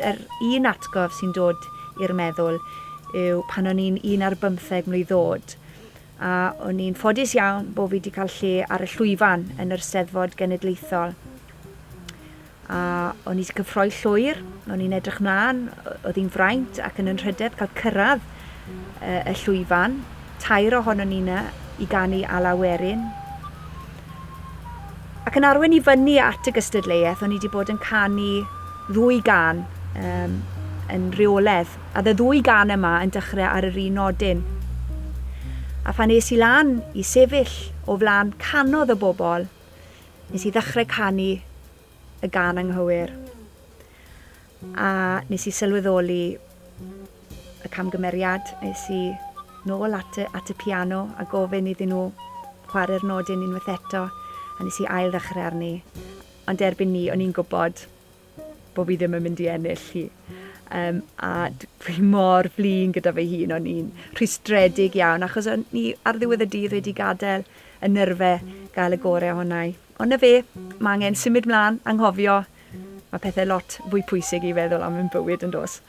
Yr un atgof sy'n dod i'r meddwl yw pan o'n i'n un ar bymtheg mlwydd oed, a o'n i'n ffodus iawn bod fi wedi cael lle ar y llwyfan yn yr Steddfod Genedlaethol. A o'n i wedi cyffroi llwyr, o'n i'n edrych mlaen, oedd hi'n fraint ac yn anrhydedd cael cyrraedd y llwyfan. Tair ohonon ni 'na i ganu Alaw Werin. Ac yn arwain i fyny at y gystadleuaeth, o'n i wedi bod yn canu ddwy gân um, yn rheoledd. A y ddwy gân yma yn dechrau ar yr un nodyn. A phan es i lan i sefyll o flaen canodd y bobl, nes i ddechrau canu y gân anghywir. A nes i sylweddoli y camgymeriad, nes i nôl at y, at y piano a gofyn iddyn nhw chwarae'r nodyn unwaith eto, a nes i ail ddechrau arni. Ond erbyn ni, o'n i'n gwybod bod fi ddim yn mynd i ennill hi. Um, a dwi mor flin gyda fy hun, o'n i'n rhwystredig iawn, achos o'n i ar ddiwedd y dydd wedi gadael y nyrfe gael y gorau ohona i. Ond na fe, mae angen symud mlaen, anghofio, mae pethau lot fwy pwysig i feddwl am yn bywyd yn dos.